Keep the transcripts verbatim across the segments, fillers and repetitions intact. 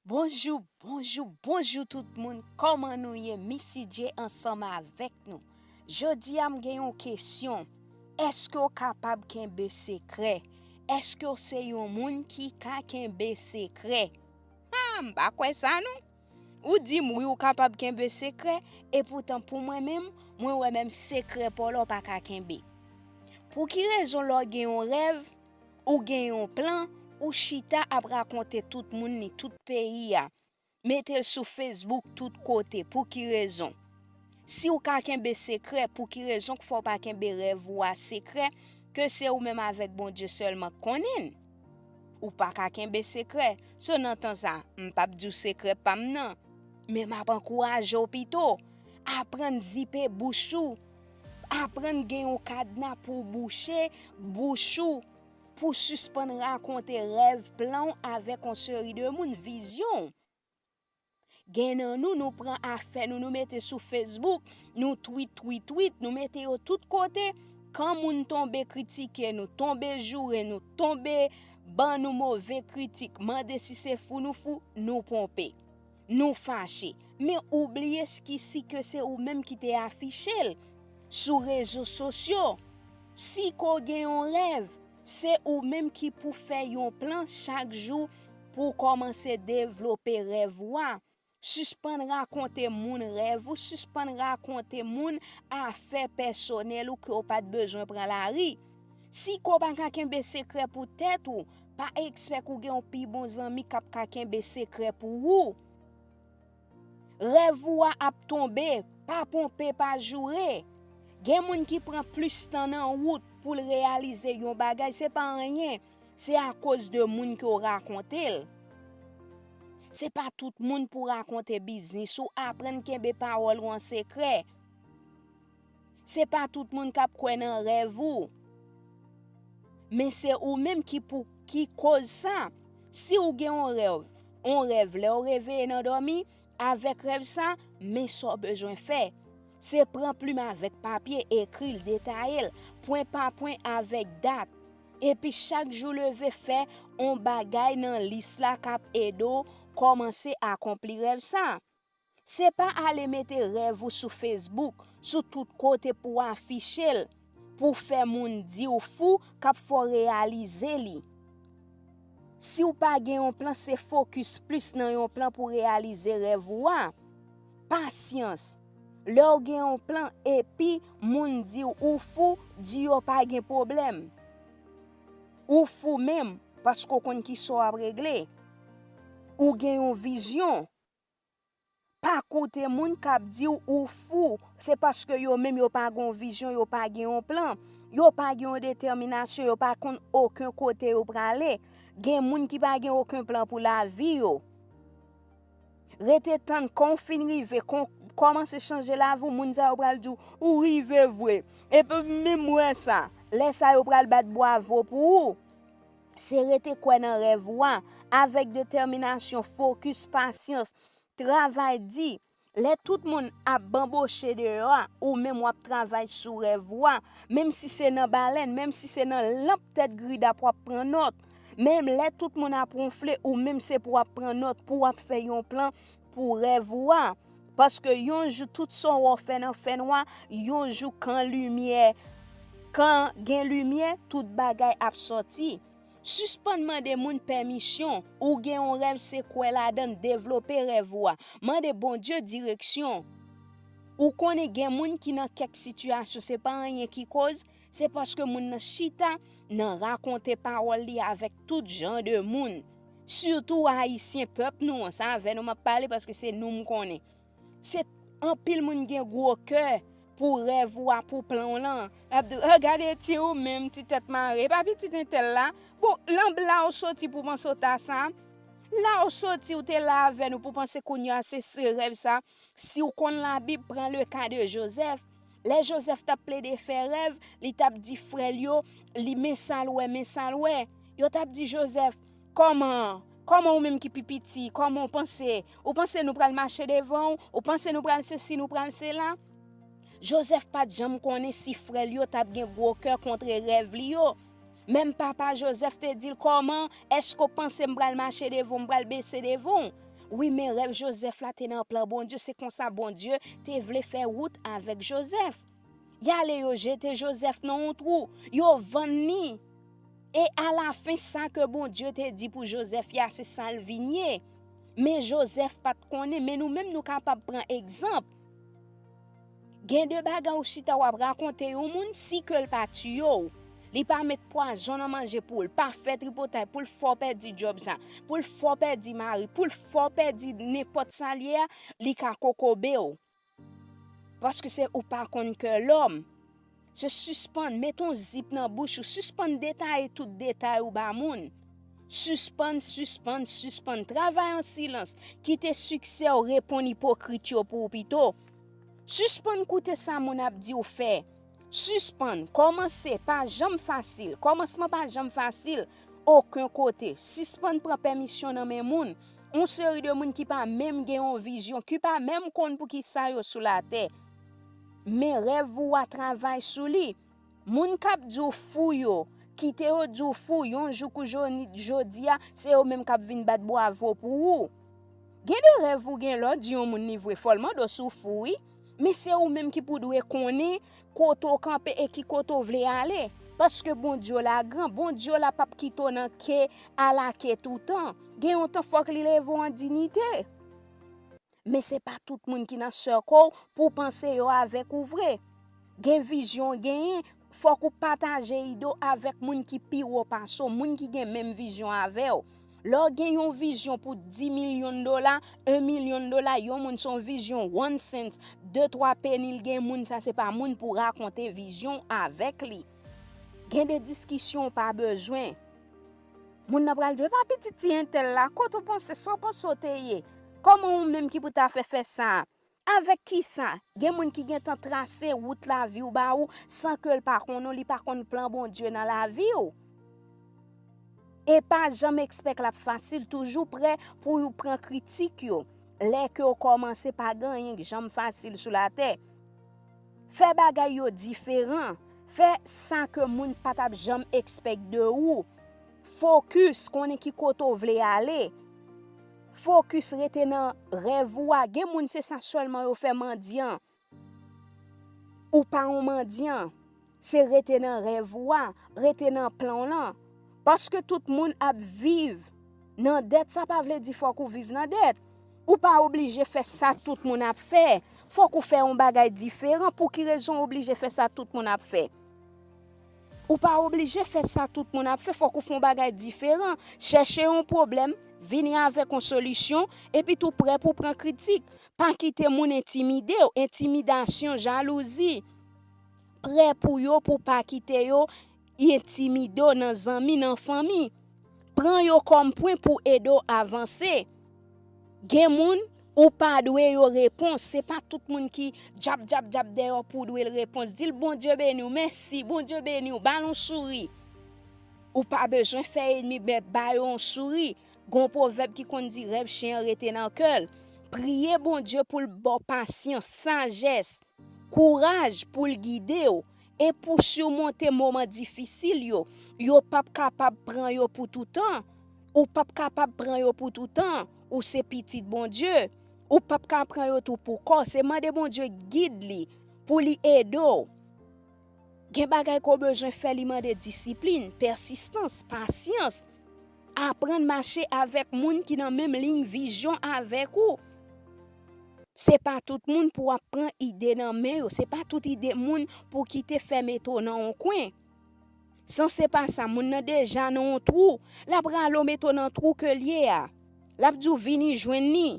Bonjou, bonjou, bonjou tout moun. Kòman nou ye? Missy J ansanm avèk nou. Jodi a m gen yon kesyon. Èske w kapab kenbe sekrè? Èske w se yon moun ki ka kenbe sekrè? Ha, m pa kwè sa non. Ou di m wi ou kapab kenbe sekrè, epoutan pou mwen menm, mwen wè menm sekrè pa w la w pa ka kenbe. Pou ki rezon lè w gen yon rèv, ou gen yon plan, ou chita ap rakonte tout moun ni tout peyi a, mete l sou Facebook tout kote, pou ki rezon? Si w ka kenbe sekrè, pou ki rezon k fè w pa kenbe rèv ou a sekrè, ke se ou menm avèk Bondye sèlman k konnen l? Ou pa ka kenbe sekrè. So nan tan sa, m p ap di w sekrè pa m nan. Men m ap ankouraje w pito. Aprann zipe bouch ou. Aprann gen yon kadna pou w bouche bouch ou. Pou w sispann rakonte rèv, plan w avèk yon seri de moun, vizyon w. Gen nan nou, nou pran afè nou, nou mete sou Facebook, nou tweet, tweet, tweet, nou mete yo tout kote. Kan moun tonbe kritike nou, tonbe joure nou, tonbe ban nou move kritik, mande si se fou nou fou, nou ponpe. Nou fache. Men ou bliye ski si ke se ou menm ki te afiche l sou rezo sosyo. Si ke w gen yon rèv, se ou menm ki pou fè yon plan chak jou pou w kòmanse devlope rèv ou a. Sispann rakonte moun rèv ou, sispann rakonte moun afè pèsonèl ou ke w pa t bezwen pran lari. Si ke w pa ka kenbe sekrè pou tèt ou, pa ekspè ke w gen yon pi bon zanmi k ap ka kenbe sekrè pou ou. Rèv ou a ap tonbe, pa ponpe, pa joure. Gen moun ki pran plis tan nan wout pou l reyalize yon bagay, se pa anyen, se akoz de moun ke w rakonte l. Se pa tout moun pou rakonte biznis ou, aprann kenbe pawòl ou an sekrè. Se pa tout moun k ap kwè nan rèv ou. Men se ou menm ki pou ki koz sa. Si w gen yon rèv, yon rèv lè w reveye nan dòmi, avèk rèv sa, men sa w bezwen fè. Se pran plim avèk papye, ekri l, detaye l, pwen pa pwen avèk dat. Epi chak jou leve fè yon bagay nan lis la k ap ede w kòmanse akonpli rèv sa. Se pa ale mete rèv ou sou Facebook, sou tout kote pou w afiche l, pou w fè moun di w fou k ap fè w reyalize li. Si w pa gen yon plan, se fokis plis nan yon plan pou reyalize rèv ou a. Pasyans. Lè w gen yon plan epi moun di w ou fou, di yo pa gen pwoblèm. Ou fou menm, paske w konn kisa w ap regle. Ou gen yon vizyon. Pa koute moun k ap di w ou fou. Se paske yo menm yo pa gen yon vizyon, yo pa gen yon plan. Yo pa gen yon detèminasyon, yo pa konn okenn kote yo prale. Gen moun ki pa gen okenn plan pou lavi yo. Rete tann kan w fin rive, kan w kòmanse chanje lavi w, moun sa yo pral di w, ou rive vre. Epi menm wè sa, lè sa yo pral bat bwavo pou ou. Se rete kwè nan rèv ou a, avèk detèminasyon, fokis, pasyans, travay di. Lè tout moun ap banboche deyò a, ou menm w ap travay sou rèv ou a. Menm si se nan balèn, menm si se nan lanp tèt gridap w ap pran nòt. Menm lè tout moun ap wonfle, ou menm se pou w ap pran nòt, pou w ap fè yon plan pou rèv ou a. Paske yon jou, tout sa w fè nan fènwa, yon jou kan limyè, kan gen limyè, tout bagay ap sòti. Sispann mande moun pèmisyon. Ou gen yon rèv, se kwè ladan l, devlope rèv ou a. Mande Bondye direksyon. Ou konnen gen moun ki nan kèk sitiyasyon, se pa anyen ki koz, se paske moun nan chita nan rakonte pawòl li avèk tout jan de moun. Sitou Ayisyen, pèp nou an, se avè nou m ap pale paske se nou m konnen. Se anpil moun gen gwo kè pou rèv ou a, pou plan w lan. L ap di w, "Ah, gade ti ou menm, ti tèt mare, pa pitit entèl la. Bon, lan la w soti pou panse w ta sa. La w soti, w te la avè nou pou panse kounye a se, se rèv sa." Si w konn Labib, pran le ka de Jozèf. Lè Jozèf t ap plede fè rèv, li t ap di frè l yo, li men sa l wè, men sa l wè. Yo t ap di Jozèf, "Kòman? Kòman ou menm ki pi piti? Kòman w panse? Ou panse nou pral mache devan w? Ou panse nou pral sesi, nou pral sela?" Jozèf pa t janm konnen si frè l yo t ap gen gwo kè kontre rèv li yo. Menm papa Jozèf te di l, "Kòman? Èske w panse m pral mache devan w, m pral bese devan w?" Wi, men rèv Jozèf la te nan plan Bondye. Se konsa Bondye te vle fè wout avèk Jozèf. Y ale, yo jete Jozèf nan yon twou, yo vann li. E alafen, sa ke Bondye te di pou Jozèf ya, se sa l vin ye. Men Jozèf pa t konnen, men nou menm nou kapab pran egzanp. Gen de bagay ou chita w ap rakonte yon moun, si ke l pa tiye w, li pa met pwazon nan manje pou w, li pa fè tripotay pou l fè w pèdi djòb sa, pou l fè w pèdi mari, pou l fè w pèdi nenpòt sa l ye a, li ka kokobe w. Paske se ou pa konn kè lòm. Se sispann, met yon zip nan bouch ou, sispann detaye tout detay ou ba moun. Sispann, sispann, sispann. Travay an silans. Kite siksè w reponn ipokrit yo pou ou pito. Sispann koute sa moun ap di w fè. Sispann. Kòmanse pa janm fasil. Kòmansman pa janm fasil okenn kote. Sispann pran pèmisyon nan men moun. Yon seri de moun ki pa menm gen yon vizyon, ki pa menm konn poukisa yo sou latè. Men rèv ou a, travay sou li. Moun k ap di w fou yo, kite yo di w fou, yon jou kou joni-, jodi a, se yo menm k ap vin bat bwavo pou ou. Gen de rèv ou gen lè w di yon moun li vre, fò l mande w si w fou, wi. Men se ou menm ki pou dwe konnen kote w kanpe e ki kote w vle ale. Paske Bondye w la gran, Bondye w la p ap kite w nan ke alake toutan. Gen yon tan, fòk li leve w an diyite. Men se pa tout moun ki nan sèkè w pou panse yo avèk ou vre. Gen vizyon w genyen, fòk ou pataje ide w avèk moun ki pi wo pase w, moun ki gen menm vizyon avè w. Lè w gen yon vizyon pou dis milyon dola, yon milyon dola, yon moun se yon vizyon, one cent, de twa peni l gen, moun sa se pa moun pou rakonte vizyon w avèk li. Gen de diskisyon w pa bezwen. Moun nan pral di w, "Epa pitit ti entèl la, kote w panse, sa w panse w te ye? Kòman ou menm ki pou ta fè fè sa a?" Avèk kisa? Gen moun ki gentan trase wout lavi w ba ou san ke l pa konnen w, li pa konn plan Bondye nan lavi w. E pa janm ekspèk l ap fasil, toujou prè pou w pran kritik yo. Lè ke w kòmanse, pa gen anyen k janm fasil sou latè. Fè bagay yo diferan. Fè sa ke moun pa t ap janm ekspèk de ou. Fokis, konnen ki kote w vle ale. Fokis, rete nan rèv ou a. Gen moun se sa sèlman yo fè mandyan. Ou pa yon mandyan. Se rete nan rèv ou a, rete nan plan w lan. Paske tout moun ap viv nan dèt, sa pa vle di fòk ou viv nan dèt. Ou pa oblije fè sa tout moun ap fè. Fòk ou fè yon bagay diferan. Pou ki rezon w oblije fè sa tout moun ap fè? Ou pa oblije fè sa tout moun ap fè. Fòk ou fè yon bagay diferan. Chèche yon pwoblèm, vini avèk yon solisyon, epi tou prè pou w pran kritik. Pa kite moun entimide w, entimidasyon, jalouzi. Prè pou yo, pou w pa kite yo entimide w nan zanmi, nan fanmi. Pran yo kòm pwen pou ede w avanse. Gen moun, ou pa dwe yo repons. Se pa tout moun ki djab, djab, djab dèyè w pou w dwe l repons. Di l, "Bondye beni w, mèsi, Bondye beni w, ba l yon souri." Ou pa bezwen fè enmi, men ba yo yon souri. Gon pwovèb ki konn di, "Rèv chen an rete nan kè l." Priye Bondye pou l ba w pasyans, sajès, kouraj pou l gide w e pou w simonte moman difisil yo. Yo p ap kapab pran yo pou toutan. Ou p ap kapab pran yo pou toutan. Ou se pitit Bondye. Ou p ap ka pran yo tou pou kò w. Se mande Bondye gid li pou li ede w. Gen bagay ke w bezwen fè, li mande disiplin, pèsistans, pasyans. Aprann mache avèk moun ki nan menm liy vizyon avèk ou. Se pa tout moun pou w ap pran ide nan men yo. Se pa tout ide moun pou w kite fè mete w nan yon kwen. San se pa sa, moun nan deja nan yon twou. L ap rale w mete w nan twou ke l ye a. L ap di w vini jwenn li.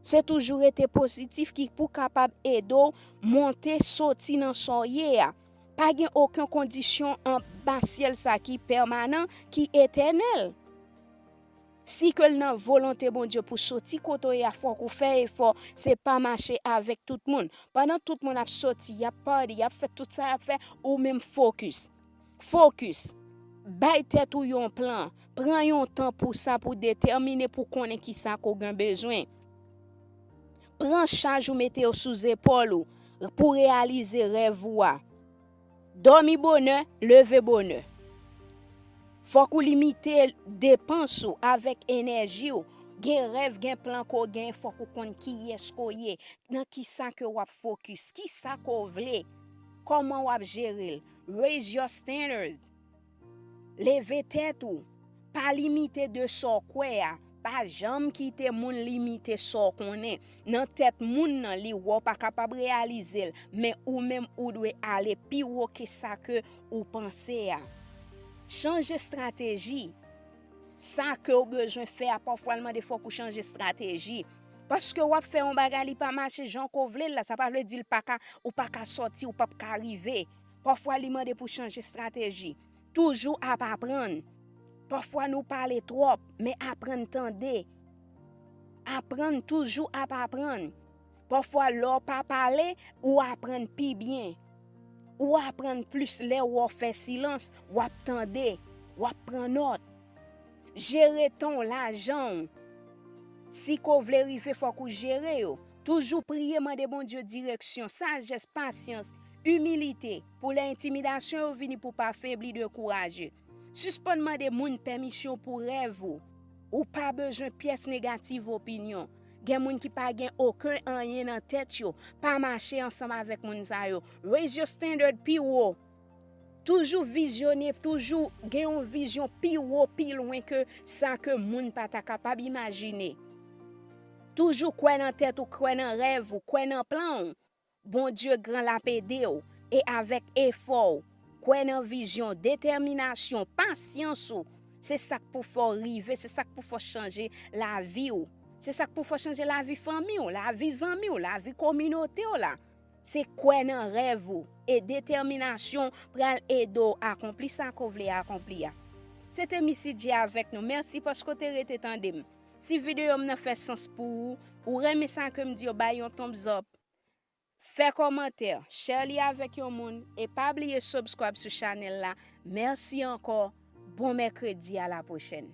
Se toujou rete pozitif ki pou kapab ede w monte, soti nan sa w ye a. Pa gen okenn kondisyon anba syèl sa ki pèmanan, ki etènèl. Si ke l nan volonte Bondye pou soti kote w ye a, fòk ou fè efò, se pa mache avèk tout moun. Pandan tout moun ap soti, y ap party, y ap fè tout sa y ap fè, ou menm fokis. Fokis. Bay tèt ou yon plan. Pran yon tan pou sa, pou detèmine, pou konnen kisa ke w gen bezwen. Pran chaj ou mete yo sou zepòl ou pou reyalize rèv ou a. Dòmi bonè, leve bonè. Fòk ou limite depans ou avèk enèji w. Gen rèv, gen plan ke w gen, fòk ou konn kiyès ke w ye, nan kisa ke w ap fokis, kisa ke w vle, kòman w ap jere l. Raise your standard. Leve tèt ou. Pa limite de sa w kwè a. Pa janm kite moun limite sa w konnen. Nan tèt moun nan, li wè w pa kapab reyalize l, men ou menm ou dwe ale pi wo ke sa ke ou panse a. Chanje estrateji. Sa ke w bezwen fè a, pafwa l mande fòk ou chanje estrateji. Paske w ap fè yon bagay, li pa mache jan ke w vle l la, sa pa vle di l pa ka, ou pa ka sòti, ou p ap ka rive. Pafwa li mande pou w chanje estrateji. Toujou ap aprann. Pafwa nou pale twòp, men aprann tande. Aprann, toujou ap aprann. Pafwa lè w pa pale, ou aprann pi byen. Ou aprann plis lè w fè silans, w ap tande, w ap pran nòt. Jere tan w, lajan w. Si ke w vle rive, fòk ou jere yo. Toujou priye, mande Bondye direksyon, sajès, pasyans, imilite, pou lè entimidasyon yo vini pou w pa febli, dekouraje. Sispann mande moun pèmisyon pou rèv ou. Ou pa bezwen pyès negativ opinyon. Gen moun ki pa gen okenn anyen nan tèt yo, pa mache ansanm avèk moun sa yo. Raise your standard pi wo. Toujou vizyone, toujou gen yon vizyon pi wo, pi lwen ke sa ke moun pa ta kapab imajine. Toujou kwè nan tèt ou, kwè nan rèv ou, kwè nan plan w. Bondye gran, l ap ede w. E avèk efò w, kwè nan vizyon, detèminasyon, pasyans ou, se sa k pou fè w rive, se sa k pou fè w chanje lavi w. Se sa k pou fè w chanje lavi fanmi w, lavi zanmi w, lavi kominote w la. Se kwè nan rèv ou e detèminasyon pral ede w akonpli sa ke w vle akonpli a. Se te Missy J avèk nou. Mèsi paske w te rete tande m. Si videyo m nan fè sans pou ou, ou renmen sa ke m di yo, bay yon thumbs up. Fè kòmantè, share li avèk yon moun, e pa bliye subscribe sou chanèl la. Mèsi ankò. Bon mèkredi, a la pwochèn.